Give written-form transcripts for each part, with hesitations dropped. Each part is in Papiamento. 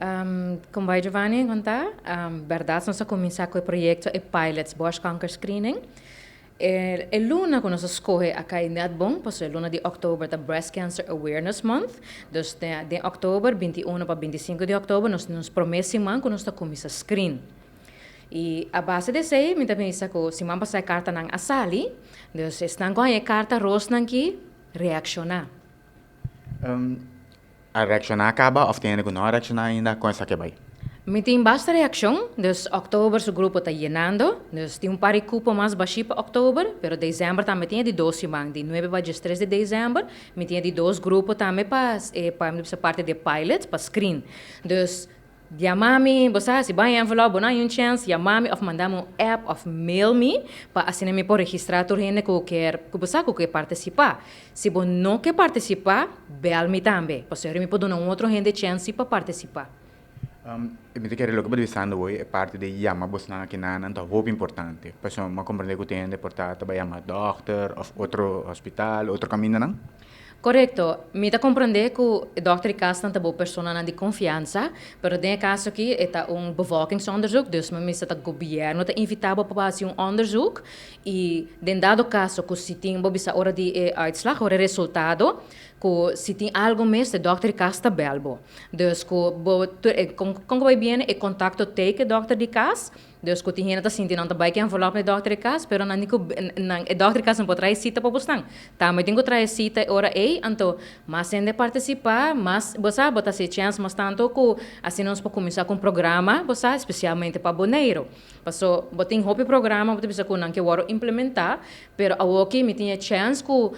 Kon bai, Giovanni, kon ta? Bèrdat, nos a kuminsá ku e proyekto, e pilots borstkanker screening. E luna ku nos a skohe a kai net bon, pasobra e luna di òktober ta Breast Cancer Awareness Month. Dus den òktober, 21 pa 25 di òktober, nos tin nos promé siman ku nos ta kuminsá screen. I a base di esei mi ta bisa ku siman pasá e kartanan a sali, dus esnan ku haña e karta rosnan ki reakshoná. A reakshoná kaba òf tin hende ku no a reakshoná ainda? Kon esaki a bai? Mi tin basta reakshon, dus òktober su grupo ta yenando, dus tin un par di kupo mas bashí pa òktober, pero desèmber tambe tin e di dos siman, di 9 pa 13 di desèmber, mi tin e di dos grupo tambe pa e pa mi bisa parti di e pilot, pa screen. Dus yama mi, bo sa, si bo haña envelop bo no haña un chèns, yama mi òf manda mi un app òf mail mi pa asina mi por registrá tur hende ku kier, ku bo sa ku ke partisipá. Si bo no ke partisipá, bèl mi tambe, pasobra mi por duna un otro hende chèns si pa partisipá. Mi ta kere loke bo ta bisando hoy, e parti di yama bosnan aki nan ta hopi importante. Pasobra mi a komprendé ku tin hende por ta ta bai yama dòkter òf otro hospital, otro kamindanan. Korekto. Mi ta komprendé ku e dòkter di kasnan ta bo personanan di konfiansa, pero den e kaso aki e ta un bevolkingsonderzoek, dus mi mester ta gobièrnu ta invitá bo pa hasi un onderzoek i den dado kaso ku si tin bo bisa ora di e uitslag, ora e resultado, ku si tin algu mes e dòkter di kas ta bèl bo. Dus ku bo tur e kon ku bai biene e kontakto tei ku e dòkter di kas. Dus ku tin hende ta sinti nan ta bai ku envelop na e dòkter di kas, pero nan di ku nan e dòkter di kas no por traha e sita pa bosnan. Tambe tin ku traha e sita e ora ei, anto mas hende partisipá, mas bo sa bo ta hasi e chèns mas tantu ku asina nos por kuminsá ku un programa, bo sa, spesialmente pa Boneiru. Paso bo tin hopi programa bo ta bisa ku nan ke wòrdu implementá, pero awoki mi tin e chèns ku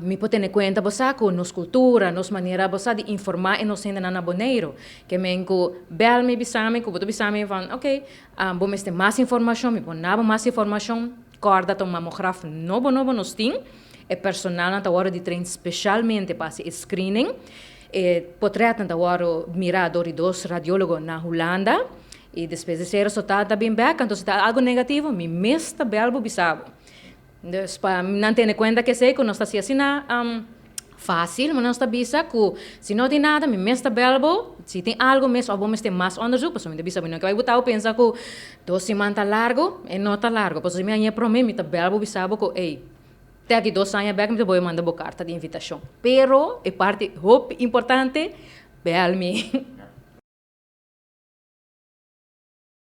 mi por tene kuenta bo sa ku nos kultura, nos manera bo sa di informá e nos hendenan na Boneiru. Ke men ku bèl mi bisa mi ku bo ta bisa mi van ok, bo mester mas informashon, mi por na bo mas informashon, kòrda ta un mamograf nobo nobo nos tin, e personalnan ta wòrdu di train speshalmente pa hasi e screening, e potrètnan ta wòrdu mirá dor di dos radiólogo na Hulanda i despues di esei resultado ta bin bèk, anto si ta algu negativo mi mes ta bèl bo bisa bo. Dus pa nan tene kuenta ku esei ku nos ta hasi asina fásil, ma nos ta bisa ku si no tin nada mi mes ta bèl bo, si tin algu mes òf bo mester mas òndersuk, pasobra mi ta bisa bo no ke bai bo ta pensa ku 2 siman ta largu, e no ta largu, pasobra si mi haña e promé mi ta bèl bo bisa bo ku ey, te aki 2 aña bèk mi ta bolbe manda bo karta di invitashon. Pero e parti hopi importante, bèl mi.